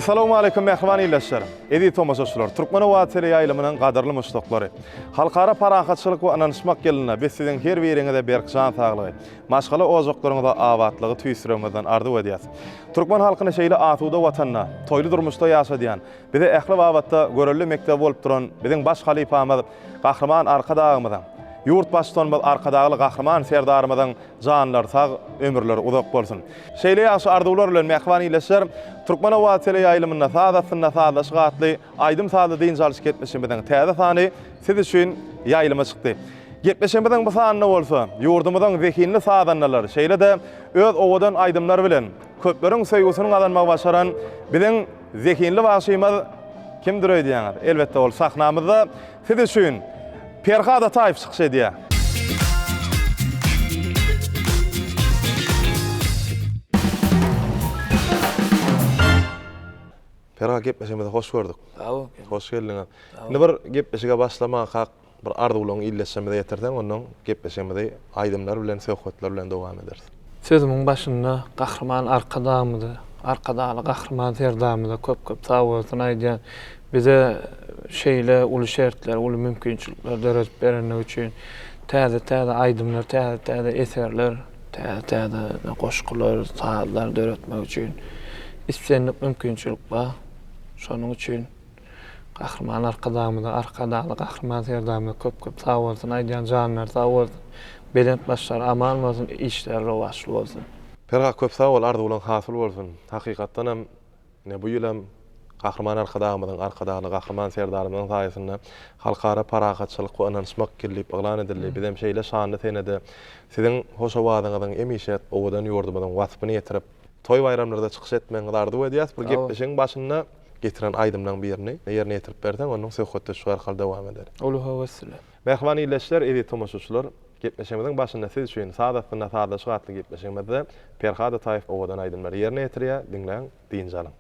Essalawmaleýkum mähriban ildeşler! Eziz tomaşaçylar, Türkmen owazy teleýaýlymynyň gadyrly muşdaklary! Halkara parahatçylyk we ynanyşmak ýylynda biz siziň her biriňize berk jan saglygy, maşgala ojaklaryňyza abatlygy tüýs ýüregimizden arzuw edýäs. Türkmen halkyny şeýle asuda Watanda, toýly durmuşda ýaşadýan, bize ähli babatda görelde mekdebi bolup duran biziň baş halypamyz Gahryman Arkadagymyzyň, ýurt Baştutanymyz Arkadagly Gahryman Serdarymyzyň janlary sag, ömürleri uzak bolsun! Şeýle ýagşy arzuwlar bilen mähriban ildeşler, Türkmen owazy teleýaýlymynda Saz astynda sazlaşyk atly aýdym-sazly dynç alyş gepleşigimiziň täze sany siz üçin ýaýlyma çykdy. Gepleşigimiziň bu sanynda bolsa ýurdumyzyň zehinli sazandalary, şeýle-de öz owadan aýdymlary bilen köpleriň söýgüsini gazanmagy başaran biziň zehinli bagşymyz kimdir öýdýäňiz? Elbetde ol sahnamyzda siz üçin Perhat Ataýew çykyş edýär. Perhat gepleşigimize hoş gördük. Sag boluň. Hoş geldiňiz. Indi bir gepleşige başlamakak Bir arzuwlaryňy ildeşlerimize ýetirseň, onnoň gepleşigimizi aýdymlar bilen, söhbetler bilen dowam ederis. Sözümiň başynda Gahryman Arkadagymyza, Arkadagly Gahryman Serdarymyza köp-köp sagbolsun aýdýan. Bize şeýle uly şertler, uly mümkinçilikler döredip berenligi üçin, täze-täze aýdymlar, täze-täze eserler, täze-täze goşgular, sazlar döretmek üçin islendik mümkinçilik bar. Şonuň üçin Gahryman Arkadagymyza, Arkadagly Gahryman Serdarymyza köp köp sag bolsun aýdýan janlary sag bolsun, belent başlary aman bolsun, işleri rowaçly bolsun. Perhat köp sag bol arzuwlaň hasyl bolsun. Hakykatdanam ine bu ýylam Gahryman Arkadagymyzyň, Arkadagly Gahryman Serdarymyzyň saýasynda Halkara parahatçylyk we ynanyşmak ýyly diýip yglan edildi. Bizem şeýle şanly senede siziň hoş owazyňyzyň hemişe owadan ýurdumyzyň waspyny ýetirip, toý-baýramlarda çykyş etmegiňizi arzuw edýäs. Bir gepleşigiň başynda Getiren aýdymlaň birini ýerine ýetirip berseň, onnoň söhbetdeşlik arkaly dowam ederis. Uly höwes bilen. Mähriban ildeşler, eziz tomaşaçylar, gepleşigimiziň başynda siz üçin Saz astynda sazlaşyk atly gepleşigimizde Perhat Ataýew owadan aýdymlary ýerine ýetirýär, diňläň, dynç alyň.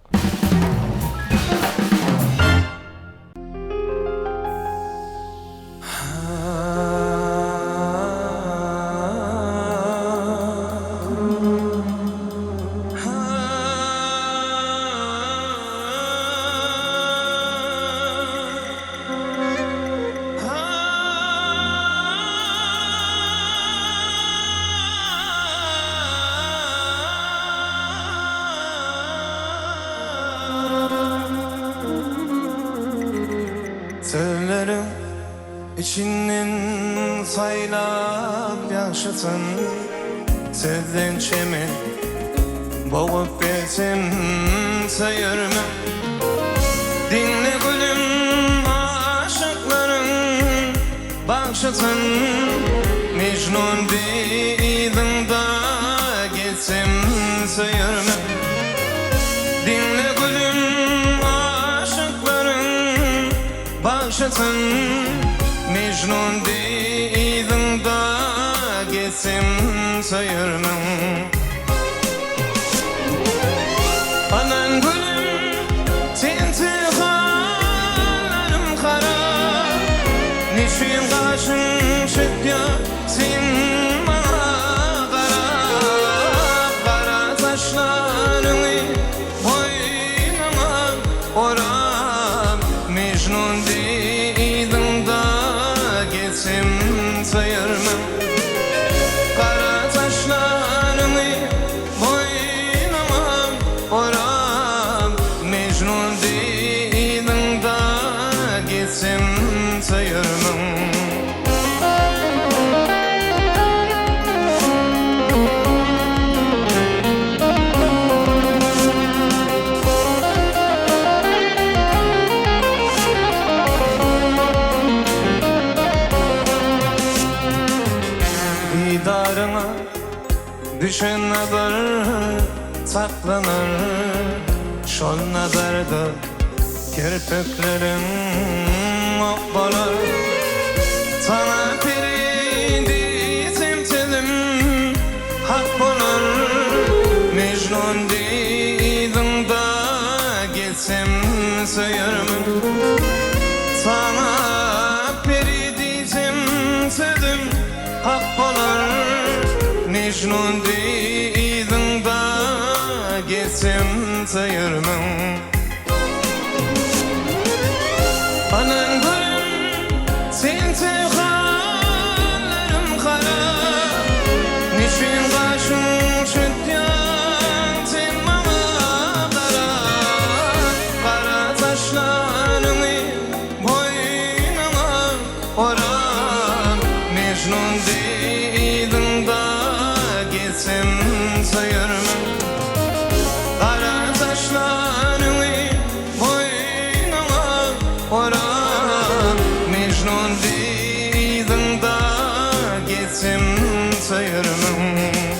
Sözleriň içinden saýlap ýagşysyn, Sözden çemen bogup bilsem söýermen. Diňle gülüm aşyklaryň bagşysyn, Mejnun deý yzyňda gezsem söýermen. Diňle gülüm aşyklaryň bagşysyn, Mejnun deý yzyňda gezsem söýermen. Aman gülüm sensiz hallarym harap, Neçün gaşyň çytýar sen maňa garap, Gara saçlaryňy boýnuňa orap, Mejnun deý yzyňda gezsem söýermen. Gara saçlaryňy Boýnuňa orap, Mejnun deý yzyňda gezsem söýermiň? Didaryňa Düşen nazar saklanar Şol nazarda kirpikleriň ok bolar Saňa peri diýsem sözüm hak bolar Mejnun deý yzyňda gezsem söýermiň Saňa peri diýsem sözüm Hak bolar Mejnun deý yzyňda gezsem söýermiň. Söýermiň?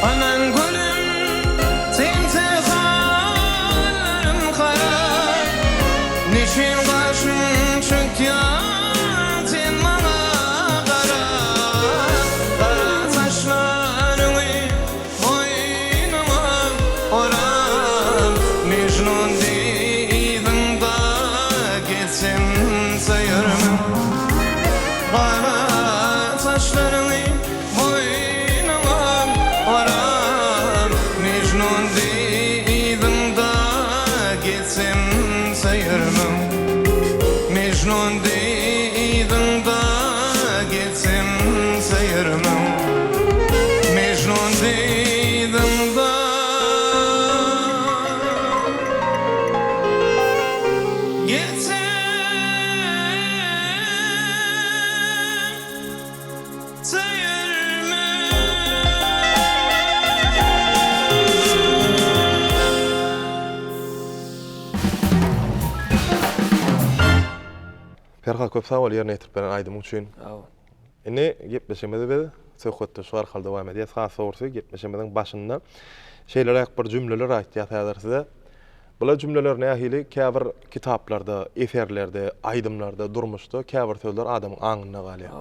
Anan gülüm sensiz hallarym harap Neçün gaşyň çytýan sen maňa garap Gara saçlaryňy boýnuňa orap Mejnun deý yzyňda gezsem söýermiň Gara saçlaryňy Boýnuňa oram Mejnun deý yzyňda gezsem söýermiň Mejnun deý yzyňda gezsem söýermiň Mejnun deý yzyňda gezsem Perhat köp sag bol ýerine ýetirip beren aýdymyň üçin. Sag bol. Indi gepleşigimizi biz söhbetdeşlik arkaly dowam edýäs. Has dogrusy gepleşigimiziň başynda şeýleräk bir jümleler aýtýas häzir size. Bular jümleler nähili käbir kitaplarda, eserlerde, aýdymlarda, durmuşda käbir sözler adamyň aňynda galýar.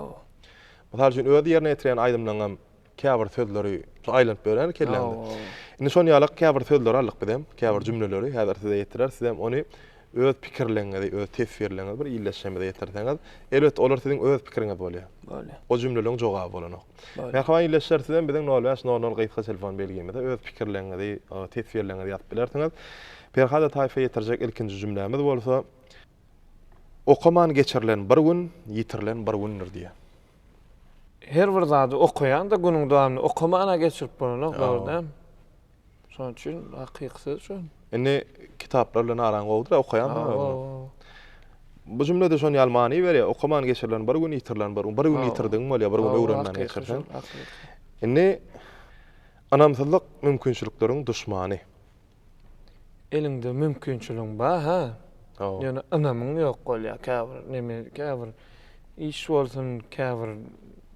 Mysal üçin, öz ýerine ýetirýän aýdymlaryňam käbir sözleri aýlanyp ýörýär kelläňde. Indi şon ýalak käbir sözleri aldyk bizem, käbir jümleleri häzir size ýetireris. Sizem ony öz pikirleriňizi, öz teswirleriňizi bir ildeşlerimize ýetirseňiz, elbetde olar siziň öz pikiriňiz bolýar. Bolýar. O jümleleriň jogaby bolanok. Bolýar. Mähriban ildeşler, sizem biziň nol bäş nol nol gysga telefon belgimize öz pikirleriňizi, teswirleriňizi ýazyp bilersiňiz. Perhat Ataýewe ýetirjek ilkinji jümlämiz bolsa, Okaman geçirilen bir gün, ýitirilen bir gündür diýýär. Her bir zady okaýaň-da günüň dowamynda okaman-a geçirip bolanok, dogry dälmi? Şonuň üçin hakyky söz şol. Indi kitaplar bilen araň gowudyr-a, okaýansyň özüň. Bu jümle-de şon ýaly many berýär, okaman geçirilen bir gün, ýitirilen bir gün. Bir gün ýitirdigiň bolýar, bir gün öwrenmän geçirseň. Indi ynamsyzlyk mümkinçilikleriň duşmany. Eliňde mümkinçiligiň bar ha. Ýöne ynamyň ýok bolýar käbir neme käbir iş bolsun käbir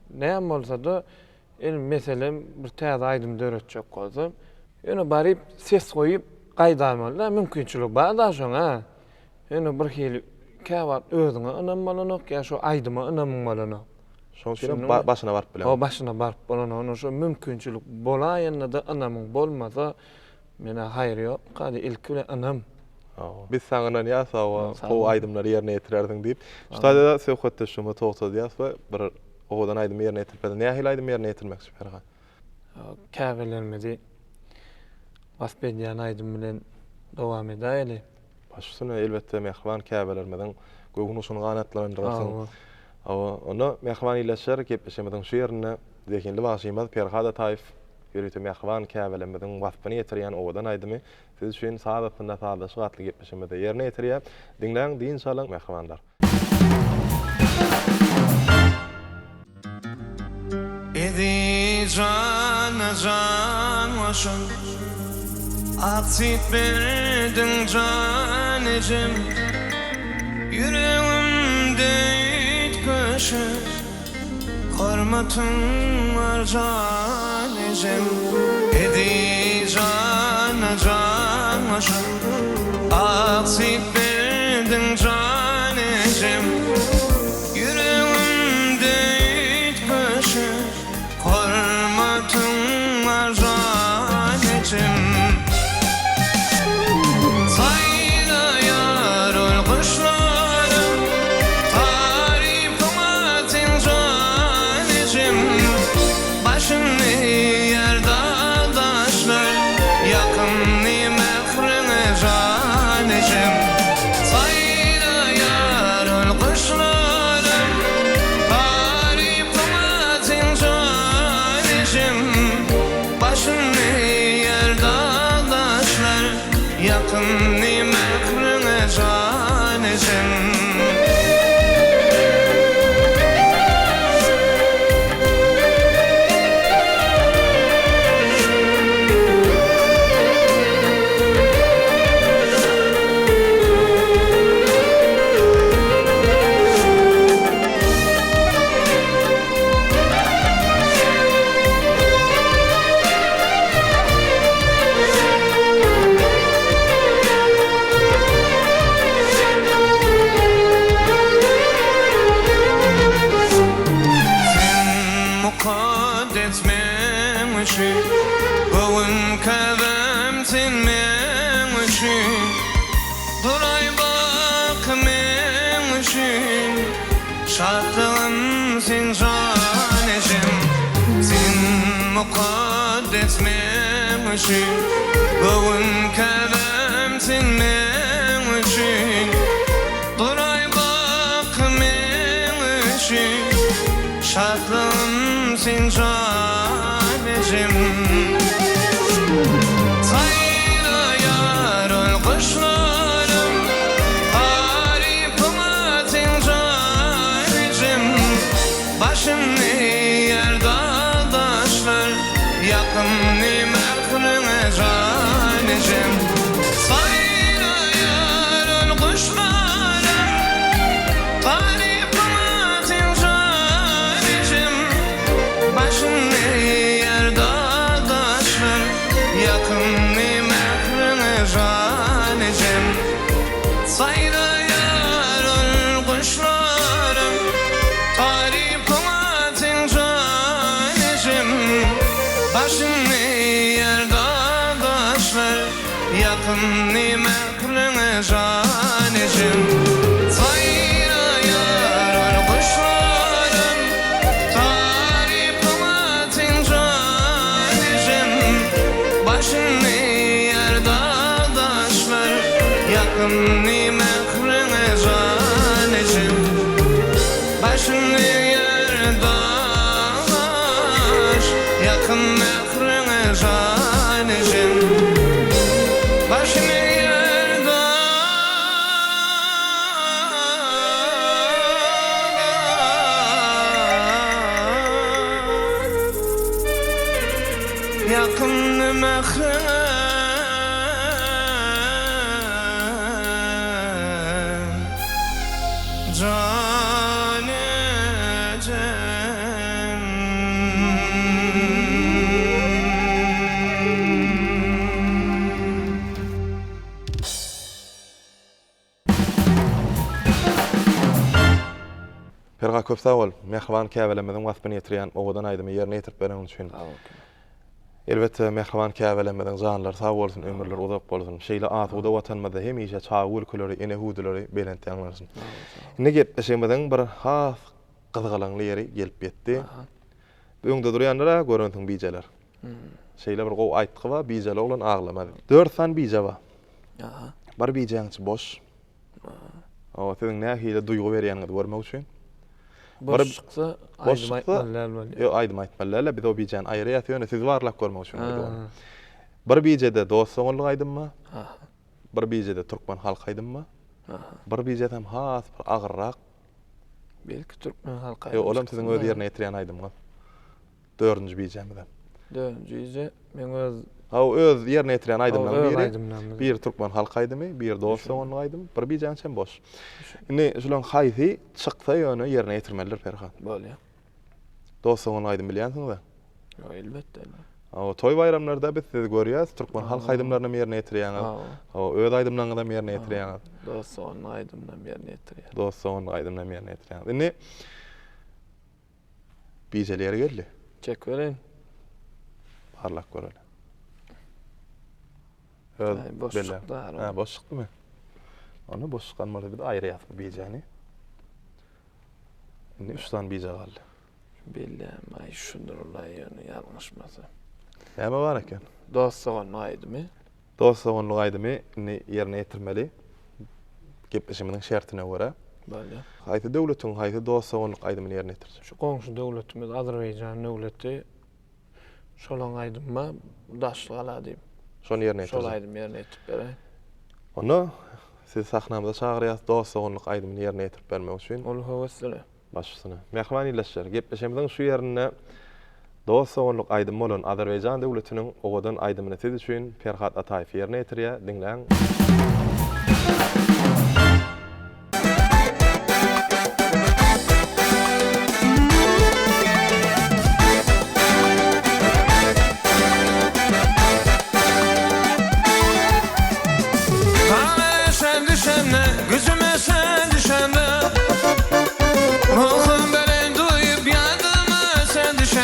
näme bolsada el meselem bir täze aýdym döretjek bolsam ýöne baryp ses goýup gaýdaýmaly da mümkinçilik bar da şoň ha. Ýöne bir hili käwagt özüňe ynam bolanok ýa şo aýdyma ynamyň bolanok. Şoň üçin hem başyna baryp bileňok. Başyna baryp bolanok. Ony şo mümkinçilik bolaýanda-da ynamyň bolmasa Menä haýry ýok kady ilki bilen ynam. Hawa. Biz saňa ynanýas hawa gowy aýdymlary ýerine ýetirersiň diýip. Şu taýda söhbetdeşligimizi togtadýas we bir owadan aýdymy ýerine ýetirip berseň. Nähili aýdymy ýerine ýetirmekçi Perhat? Käbelerimizi wasp edýän aýdym bilen dowam edäýeli. Baş üstüne elbetde mähriban käbelerimiziň göwün guşuny ganatlandyrarsyň. Hawa, onda mähriban ildeşler gepleşigimiziň şu ýerinde zehinli bagşymyz Perhat Ataýew ýörite mähriban käbelerimiziň waspyny ýetirýän owadan aýdymy siz üçin Saz astynda sazlaşyk atly gepleşigimizde ýerine ýetirýär. Diňläň, dynç alyň mähribanlar. Eziz jana jan goşup, Ak süýt berdiň jan ejem. Ýüregimde üýtgeşik, Hormatyň bar jan ejem. Eziz jana jan goşup, Ak süýt berdiň jan ejem. Ýüregimde üýtgeşik hormatyň bar jan ejem. Saýraýar ol guşlaram tarypyňa seň jan ejem. Başyny eýer dag-daşlar ýakymly mähriňe jan ejem. mukaddes meň üçin Göwün käbäm sen meň üçin Duraý baky meň üçin Şatlygym sen jan ejem Sen mukaddes meň üçin Göwün käbäm sen meň üçin Duraý baky meň üçin Şatlygym sen jan ejem Saýraýar ol guşlarym Tarypyňa sen jan ejem Başyny eýer dag-daşlar Ýakymly mähriňe jan ejem Saýraýar ol guşlarym Tarypyňa sen jan ejem Başyny eýer dag-daşlar Ýakymly mähriňe jan ejem Saýraýar ol guşlarym Tarypyňa sen jan ejem Başyny eýer dag-daşlar Ýakymly mähriňe jan ejem Saýraýar ol guşlarym Tarypyňa sen jan ejem Başyny eýer dag-daşlar Ýakymly mähriňe jan ejem Başyny eýer dag-daş Ýakyn mähriňe jan ejem Başyny eýer dag-daş Ýakyn mähriňe Jan ejem. Perhat köp sag bol. Mähriban käbelerimiziň waspyny ýetirýän owadan aýdymy ýerine ýetirip bereniň üçin. Elbetde, mähriban käbelerimiziň janlary sag bolsun, ömürleri uzak bolsun. Şeýle asuda Watanymyzda hemişe çaga gülküleri, ene hüwdüleri belent ýaňlansyn. Indi gepleşigimiziň bir has gyzgalaňly ýeri gelip ýetdi. Öňde durýanlar-a görensiň bijeler. Şeýle bir gowy aýtgy bar, bijeli oglan aglamaz. Dört sany bije bar. Bir bijäň içi boş. Hawa, siziň nähili duýgy berýäniňizi görmek üçin. Boş çyksa, aýdym aýtmaly däl bolýar. Ýok, aýdym aýtmaly däl-de, biz o bijäni aýyrýas, ýöne sizi barlap görmek üçin biz ony. Bir bijede dost-doganlyk aýdymy bar. Bir bijede türkmen halk aýdymy bar. Bir bijesi hem has bir agyrrak. Belki türkmen halk aýdymy. Ýok, olam siziň öz ýerine ýetirýän aýdymyňyz. Dördünji bijämizem. Dördünji bije meň öz Hawa, öz ýerine ýetirýän aýdymlaryň biri. Biri türkmen halk aýdymy, biri dost-doganlyk aýdymy, bir bijäň içem boş. Indi şularyň haýsy çyksa ýöne ýerine ýetirmelidir Perhat. Bolýar. Dost-doganlyk aýdym bilýänsiňiz-ä? Ýok, elbetde. Hawa, toý-baýramlarda biz sizi görýäs, türkmen halk aýdymlaryny hem ýerine ýetirýäňiz. Hawa, öz aýdymlaryňyzy hem ýerine ýetirýäňiz. Dost-doganlyk aýdymyny hem ýerine ýetirýäs. Dost-doganlyk aýdymyny hem ýerine ýetirýäňiz. Indi Bijeli ýeri geldi. Çek bereýin. Barlap göreli. Öz Aý, boş belle. çykdy ara. Ha, boş çykdymy? Onda boş çykan bolsa biz aýyrýas bu bijäni. Indi 3 sany bije galdy. Bilýän, aý şudur ulaý ýöne ýalňyşmasa. Näme bar eken? Dost dogan aýdymy. Dost-doganlyk aýdymy indi ýerine ýetirmeli. Gepleşigimiziň şertine görä. Bolýar. Haýsy döwletiň haýsy dost-doganlyk aýdymyny ýerine ýetirjek? Şu goňşy döwletimiz Azerbaýjan döwleti şolaň aýdymy bar, Daşly gala diýip. Şony ýerine ýetirjek. Şol aýdymy ýerine ýetirip beräý. Onda sizi sahnamyza çagyrýas dost-doganlyk aýdymyny ýerine ýetirip bermek üçin. Uly höwes bilen. Baş üstüne. Mähriban ildeşler, gepleşigimiziň şu ýerinde dost-doganlyk aýdymy bolan Azerbaýjan döwletiniň owadan aýdymyny siz üçin Perhat Ataýew ýerine ýetirýär, diňläň. Daňa sen düşende, güjüme sen düşende Ruhum belent duýup ýadyma sen düşende.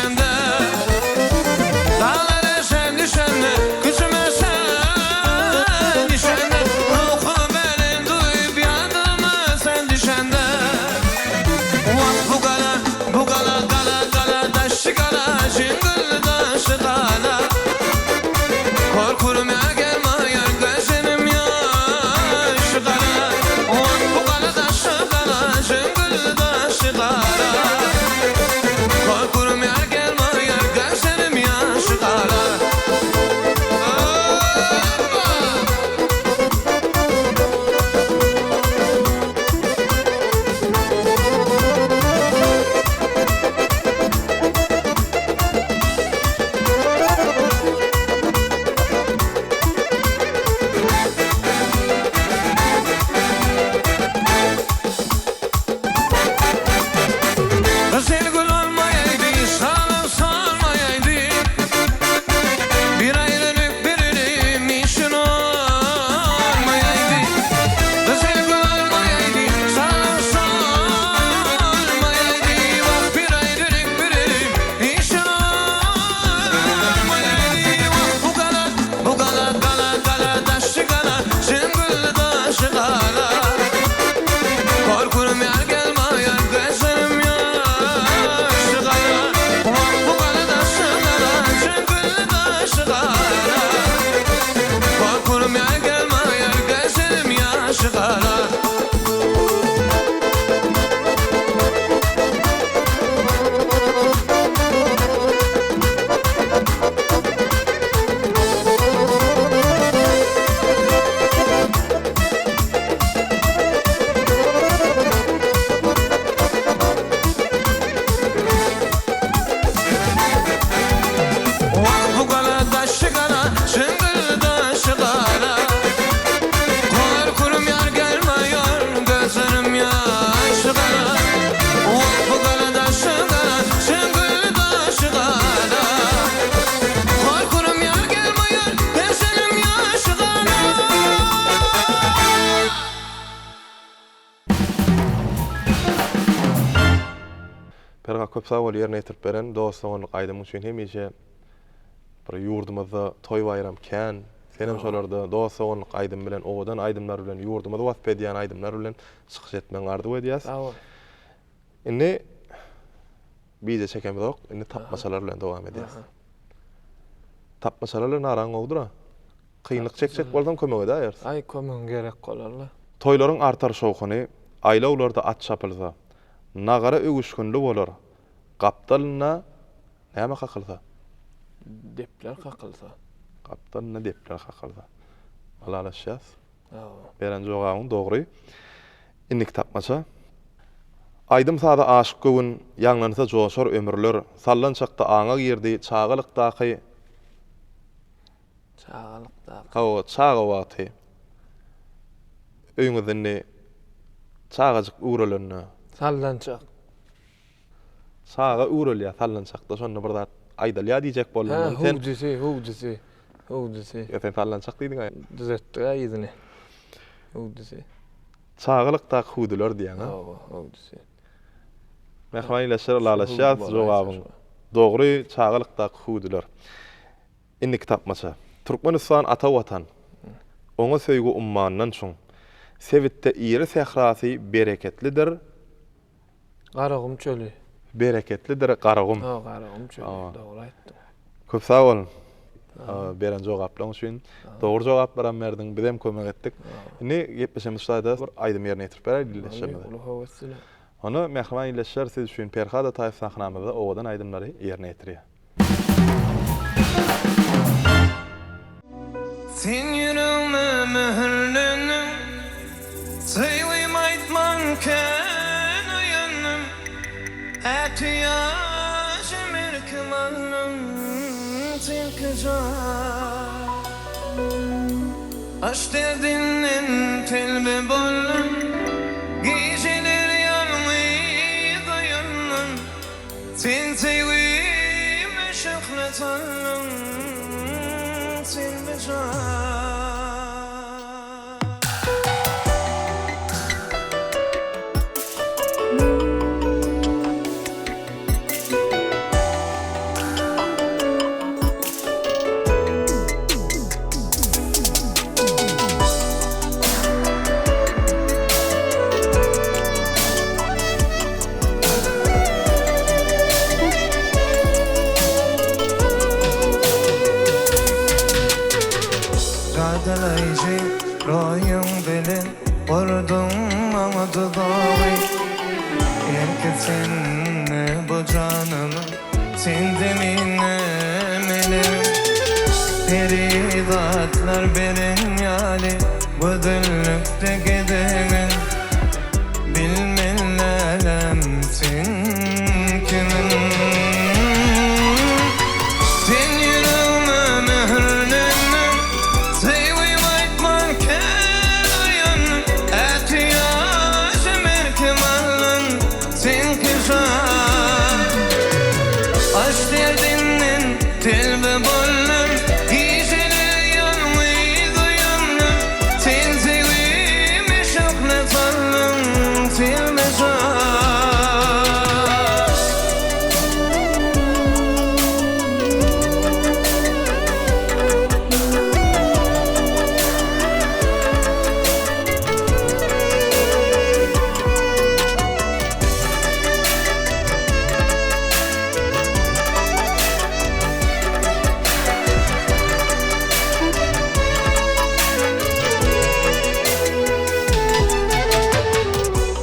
Perhat köp sag bol ýerine ýetirip beren dost doganlyk aýdymyň üçin hemişe bir ýurdumyzda toý baýram kän senem şolarda dost doganlyk aýdymy bilen owadan aýdymlar bilen ýurdumyzy wasp edýän aýdymlar bilen çykyş etmegiňi arzuw edýäs. Sag bol. Indi bije çekemizok indi tapmaçalar bilen dowam edýäs. Tapmaçalar bilen araň gowudyr-a. Kynlyk çekjek bolsaň kömek edäýeris. Aý kömegiň gerek bolar-la. Toýlaryň artar şowhuny, aýlawlarda at çapylsa. Nagara öwüşginli bolar. Gapdalynda näme kakylsa? Depler kakylsa. Gapdalynda depler kakylsa. Ylalaşýas. Hawa. Beren jogabyň dogry. Indiki tapmaça. Aýdym-saza aşyk göwün, ýaňlansa joşar ömürler. Sallançakda aňa girdi, çagalykdaky. Çagalykdaky. Hawa, çaga wagty. Öýüňizde indi çagajyk üwrelende. Sallançak. Çaga üwrelýär sallançakda, şonda bir zat aýdylýar diýjek boldum. Hä, hüwdüsi, hüwdüsi, hüwdüsi. Ýa sen sallançak diýdiň-ä. Düzetdik-ä yzyny. Hüwdüsi. Çagalykdaky hüwdüler diýýäň-a? Hawa, hüwdüsi. Mähriban ildeşler, ylalaşýas, jogabyň dogry, çagalykdaky hüwdüler. Indiki tapmaça. Türkmenistan ata Watan. Oňa söýgi ummandan çuň. Sebitde iri sährasy bereketlidir. Garagum çöli. Bereketlidir Garagum. Ha, Garagum çöli. Dogry aýtdyň. Köp sag bol. Beren jogaplaryň üçin. Dogry jogaplaram berdiň, bizem kömek etdik. Indi gepleşigimizi şu taýda bir aýdym ýerine ýetirip beräý ildeşlerimize. Uly höwes bilen. Onda mähriban ildeşler siz üçin Perhat Ataýew sahnamyzda owadan aýdymlary ýerine ýetirýär. Sen ýüregime möhürlendiň, Söýgim aýtman kän oýandym, Ätiýajym erkim aldyň, Tilki jan. Aş derdinden telbe boldum, Gijeler ýalňyz oýandym, Sen söýgime şöhle saldyň, Selbi jan. Jadylaýjy roýuň bilen Gurduň maňa duzagy Erki sende bu janyma Sende menem elem Perizatlar beren ýaly Gözellikde gezegen Bilmen älem sen kimiň Sen ýüregime möhürlendiň Söýgim aýtman kän oýandym Ätiýajym erkim aldyň Seňki jan Aş derdinden telbe boldum Gijeler ýalňyz oýandym Sen söýgime şöhle saldyň Selme jan.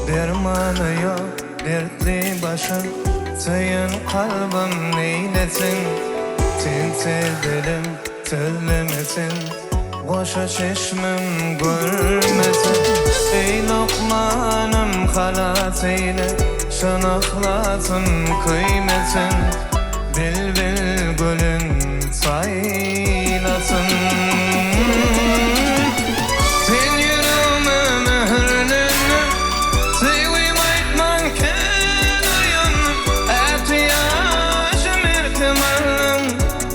Dermany ýok dertli başa Söýen kalbym neýlesin Sensiz dilim sözlemesin Goşa çeşmim görmesin Eý lukmanym halas eýle Şan yhlasym köýmesin Bilbil gülün saýlasyn Sen ýüregime möhürlendiň Söýgim aýtman kän oýandym Ätiýajym erkim aldyň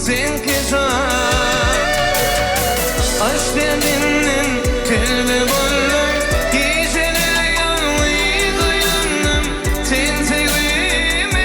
Seňki jan Aş derdinden telbe boldum Gijeler ýalňyz oýandym Sen söýgime.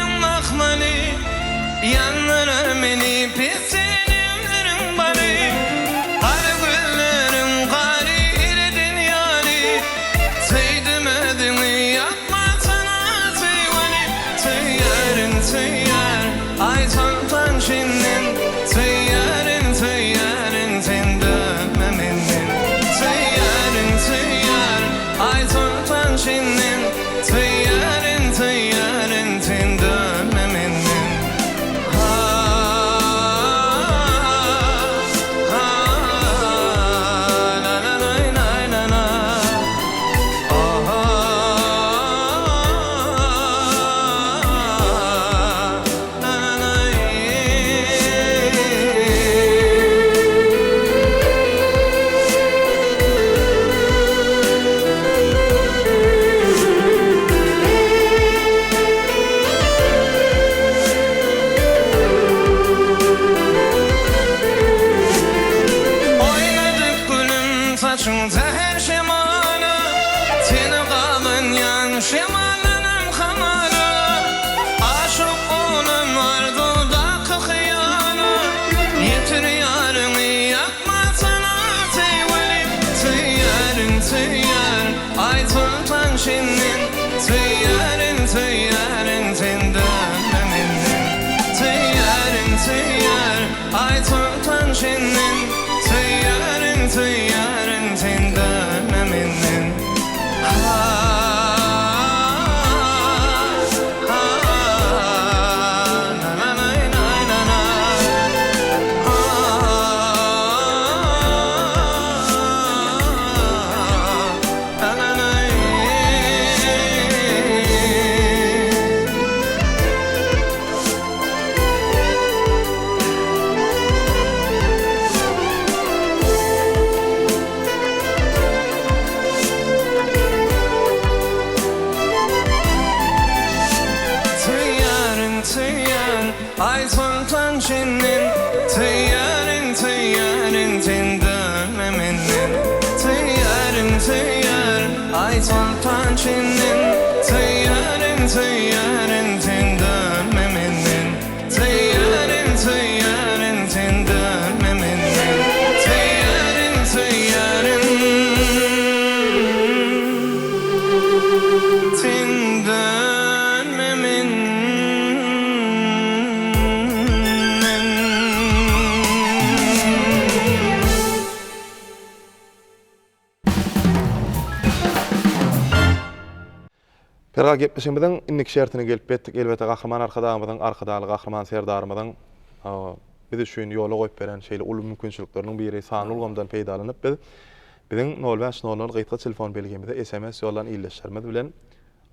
Gözleriň mahmaly, Ýandyrar meni pisse demleriň baly. Gara gözleriň gary ereden ýaly, Söýdüm özüňi ýakmasana söýgüli. Söýýärin, söýýärin, Aýsoltan şinden, Söýýärin, söýýärin, sen dönme menden. Söýýärin, söýýärin, Aýsoltan şinden, Söýýärin, söýýärin, sen dönme menden. Ha, ha, la la lay lay la la. Oýnadyp gülüm saçyň säher şemala, Seni gabanýan şemaldanam hamala, Aşyk bolan arzuwdaky hyýala, Ýetir ýaryňy ýakmasana söýgüli. Söýýärin, söýýärin, Aýsoltan şinden, Söýýärin, söýýärin, sen dönme menden. Söýýärin, söýýärin, Aýsoltan şinden, Söýýärin, söýýärin, sen dönme menden. Ha, ha, na na nay nay na na. Ha, na na nay. Söýýärin, söýýärin, Aýsoltan senden, Söýýärin, söýýärin, sen dönme menden. Söýýärin, söýýärin, Aýsoltan senden, Söýýärin, söýýärin, sen dönme menden. Söýýärin, söýýärin, sen dönme menden. Söýýärin, söýýärin, sen dönme menden. Perhat gepleşigimiziň indiki şertine gelip ýetdik. Elbetde Gahryman Arkadagymyzyň, Arkadagly Gahryman Serdarymyzyň biz üçin ýola goýup beren şeýle uly mümkinçilikleriniň biri sanly ulgamdan peýdalanyp biz biziň nol bäş nol nol gysga telefon belgimize sms ýollan ildeşlerimiz bilen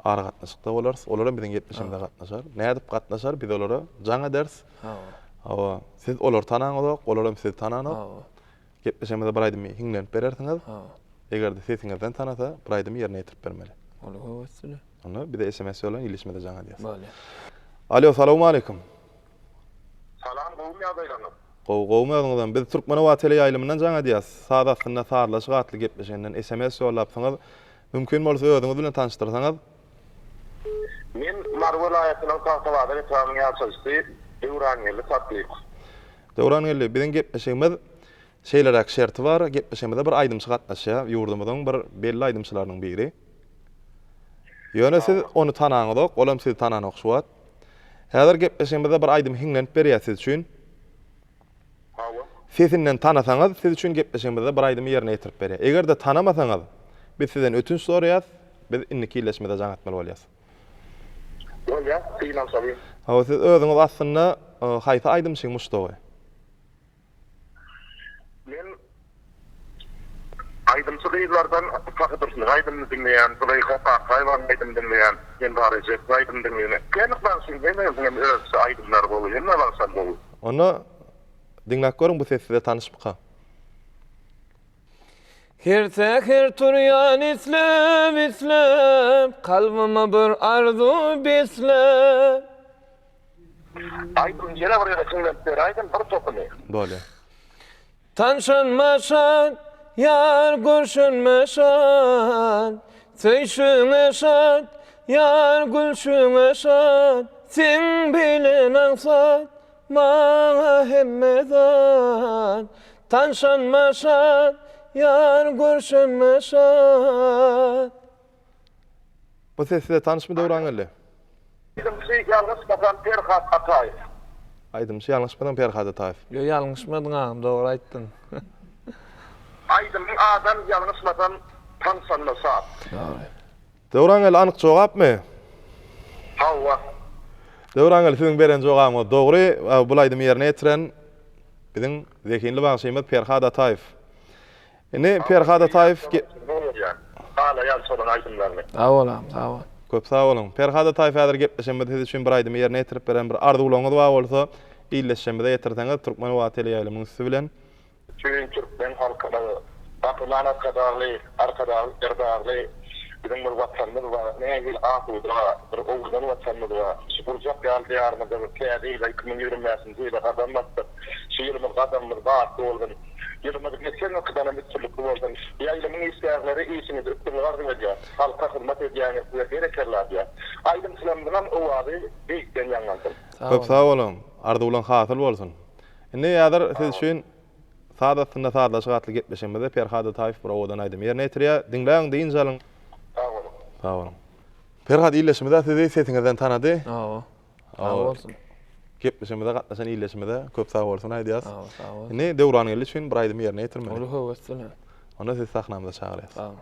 aragatnaşykda bolarys. Olar hem biziň gepleşigimize gatnaşar. Nädip gatnaşar? Biz olara jaň ederis. Hawa. Siz olary tanaňyzok, olar hem sizi tananok. Gepleşigimize bir aýdymy hiňlenip berersiňiz. Eger-de sesiňizden tanasa, bir aýdymy ýerine ýetirip bermeli. Ol gowy üstüne. Onda bize SMS ýollaň, ildeşimize jaň edýäs. Bolýar. Alo, salowmaleýkim. Salam, gowumy ýagdaýlaryňyz? Gowy, gowumy özüňizem? Biz Türkmenoba teleýaýlymyndan jaň edýäs. Saz astynda sazlaşyk atly gepleşiginden SMS ýollapsyňyz. Mümkin bolsa özüňiz bilen tanyşdyrsaňyz. Men Mary welaýatynyň Tagtabazar etrabynyň ýaşaýjysy Döwrangeldi Satlykow. Döwrangeldi, biziň gepleşigimiz şeýleräk şerti bar, gepleşigimize bir aýdymçy gatnaşýar, ýurdumyzyň bir belli aýdymçylarynyň biri. Ýöne siz ony tanaňyzok, ol hem sizi tananok şu wagt. Häzir gepleşigimizde bir aýdym hiňlenip berýär siz üçin. Hawa. Sesinden tanasaňyz, siz üçin gepleşigimizde bir aýdymy ýerine ýetirip berýär. Eger-de tanamasaňyz, biz sizden ötünç soraýas, biz indiki illeşmede jaň etmeli bolýas. Bolýar, synanyşalyň. Hawa, siz özüňiz aslynda haýsy aýdymçyň muşdagy? Men aýdymçy gyzlardan Sahy Dursunyň aýdymyny diňleýän, Züleýha Kakaýewanyň aýdymyny diňleýän, Hemra Rejepowyň aýdymyny diňleýän. Islendik bagşyň hemmesiniň hem özçe aýdymlary gowy, hemme bagşam gowy. Onda diňläp görüň bu ses size tanyşmyka? Her säher turýan isläp isläp kalbyma bir arzuw besläp. Aýdym ýene bir gezek diňlenip beräýdim bir topuny. Bolýa. Tanşanma şat, ýar görşenme şat, Söýşüňe şat, ýar gülşüňe şat. Seň bilen aňsat maňa hemme zat Tanşanma şat, ýar görşenme şat. Bu ses size tanyşmy Döwrangeldi? Aýdymçy ýalňyşmasam Perhat Ataýew. Aýdymçy ýalňyşmasaň Perhat Ataýew. Ýok ýalňyşmadyň agam dogry aýtdyň. Aýdymyň adam ýalňyşmasam tanşanyma şat. Dogry. Döwrangeldi anyk jogapmy? Hawa. Döwrangeldi siziň beren jogabyňyz dogry. Bul aýdymy ýerine ýetiren biziň zehinli bagşymyz Perhat Ataýew. Indi Perhat Ataýew ge. Halaýan şolaň aýdymlaryny. Sag bol agam sag bol. Köp sag boluň. Perhat Ataýew häzir gepleşenimizde siz üçin bir aýdymy ýerine ýetirip beren bir arzuwlaryňyz bar bolsa illeşşemize ýetirseňiz Türkmen Owazy teleýaýlymyň üsti bilen. Bütin türkmen halkyna Gahryman Arkadagly Arkadagly Serdagly biziň bir Watanymyz bar nähili asuda bir owadan Watanymyz bar şu gurjak ýaly diýarymyzda bir täze ýyla 2025-nji ýyla gadam basdyk şu ýylymyz gadamymyz batly bolsun Ýylymyz geçen ýylkydanam üstünlikli bolsun. Ýaýlymyň işgärleri işiňizde üstünlik arzuw edýär. Halka hyzmat edýäňiz size berekella diýýär. Aýdymçylarymyzyňam owazy beýikden ýaňlansyn. Köp sag boluň. Arzuwlaň hasyl bolsun. Indi häzir siz üçin Saz astynda sazlaşyk atly gepleşigimizde Perhat Ataýew bir owadan aýdym ýerine ýetirýär. Diňläň, dynç alyň. Sag boluň. Sag boluň. Perhat ildeşimiz-ä sizi sesiňizden tanady. Hawa. Sag bolsun. Gepleşigimize gatnaşan ildeşimize köp sag bolsun aýdýas. Sag bol, sag bol. Indi Döwrangeldi üçin bir aýdymy ýerine ýetirmeli. Uly höwes bilen. Onda sizi sahnamyza çagyrýas. Sag bol.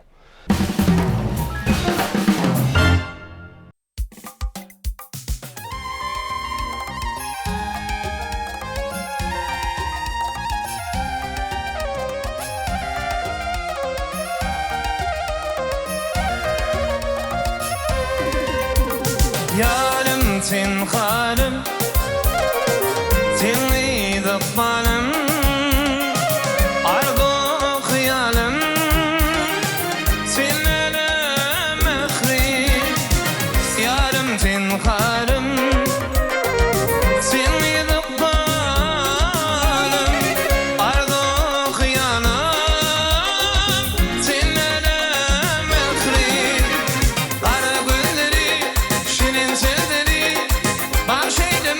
Ýarym sen halym, Sen gyz ykbalym, Arzuw hyýalym, Sen älem mähri. Ýarym sen halym, Sen gyz ykbalym, Arzuw hyýalym, Sen älem mähri. Gara gözleri, şirin sözleri, Bagş eýleme.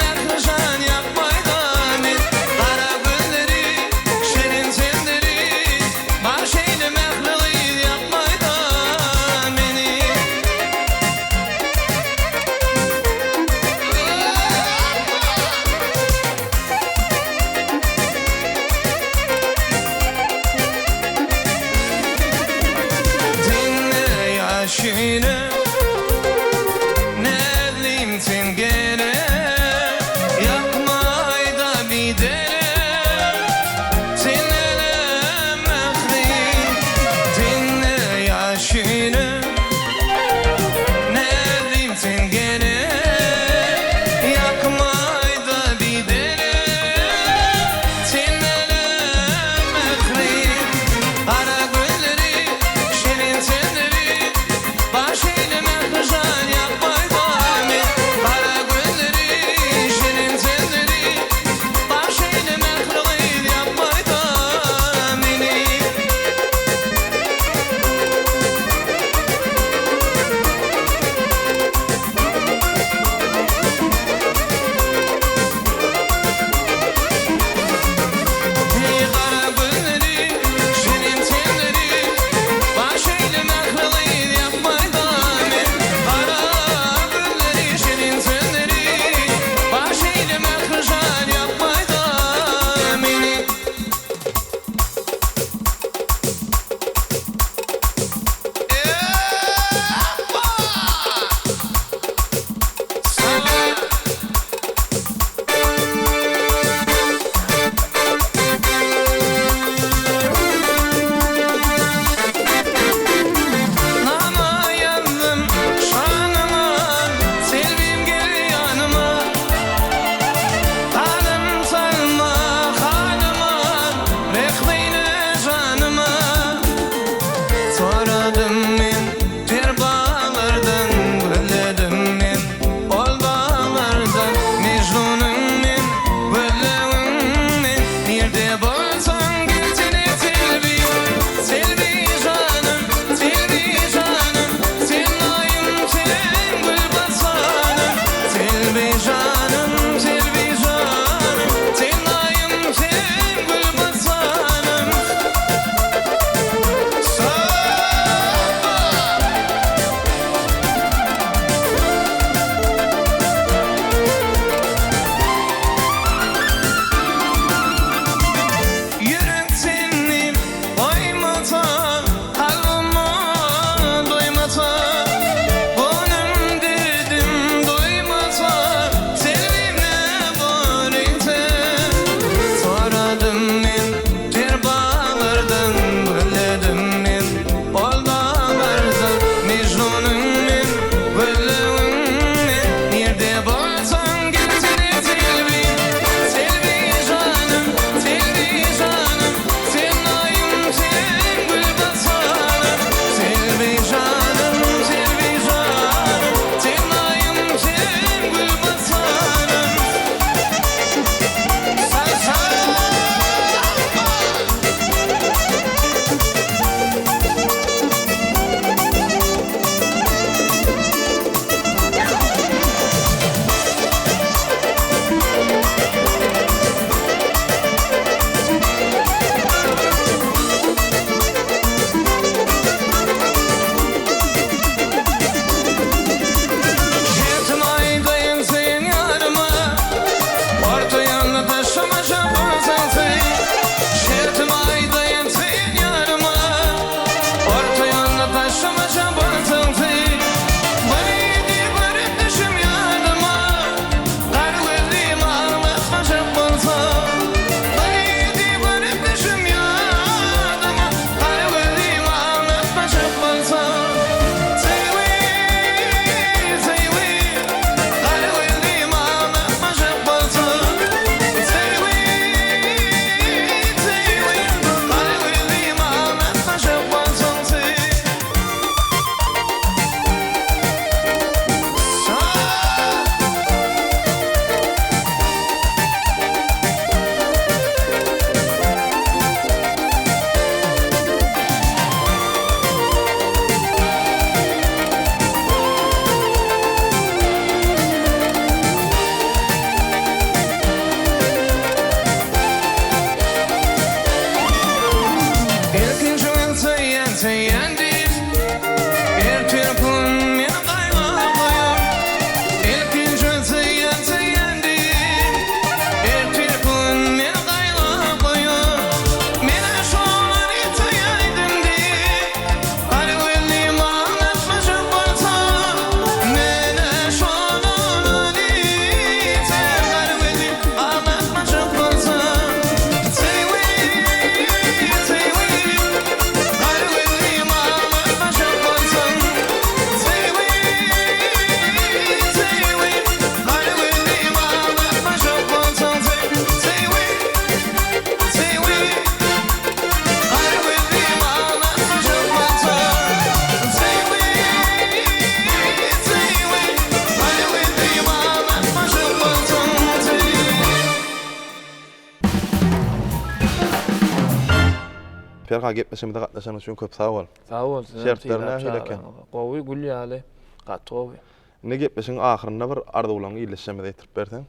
Perhat gepleşigimize gatnaşanyň üçin köp sag bol. Sag bol sizem Şertleri nähili eken? Gowy gül ýaly gaty gowy. Indi gepleşigiň ahyrynda bir arzuwlaryňy ildeşlerimize ýetirip berseň.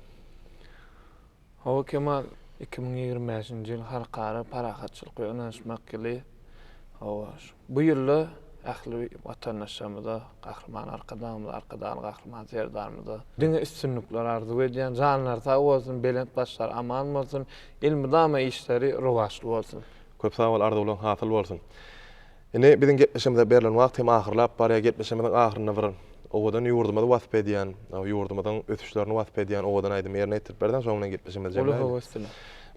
Hawa Kemal, 2025-nji ýyl Halkara parahatçylyk we ynanyşmak ýyly. Hawa, bu ýylda ähli watandaşlarymyza, Gahryman Arkadagymyza, Arkadagly Gahryman Serdarymyza diňe üstünlikler arzuw edýän. Janlary sag bolsun, belent başlary aman bolsun, elmydama işleri rowaçly bolsun. Köp sag bol, arzuwlaryň hasyl bolsun. Indi biziň gepleşigimize berlen wagt hem ahyrlap barýar. Gepleşigimiziň ahyrynda bir owadan ýurdumyzy wasp edýän, ýurdumyzyň ösüşlerini wasp edýän owadan aýdymy ýerine ýetirip berseň, şonuň bilen gepleşigimizi jemläýeli. Uly höwes bilen.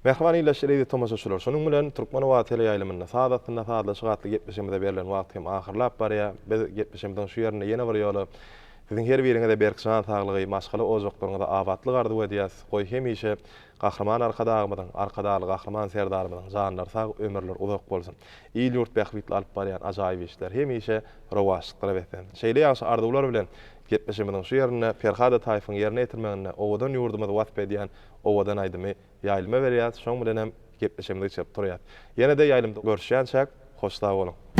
Mähriban ildeşler, eziz tomaşaçylar, şunuň bilen Türkmen owazy teleýaýlymynda Saz astynda sazlaşyk atly gepleşigimize berlen wagt hem ahyrlap barýar. Biz gepleşigimiziň şu ýerinde ýene bir ýola siziň her biriňize berk jan saglygy, maşgala ojaklaryňyza abatlyk arzuw edýäs. Goý, hemişe Gahryman Arkadagymyzyň, Arkadagly Gahryman Serdarymyzyň janlary sag, ömürleri uzak bolsun! Il-ýurt bähbitli alyp barýan ajaýyp işleri hemişe rowaçlyklara beslensin! Şeýle ýagşy arzuwlar bilen gepleşigimiziň şu ýerinde Perhat Ataýewiň ýerine ýetirmeginde owadan ýurdumyzy wasp edýän owadan aýdymy ýaýlyma berýäs, şoň bilenem gepleşigimizi geçirip durýas. Ýene-de ýaýlymda görüşýänçäk, hoş sag boluň!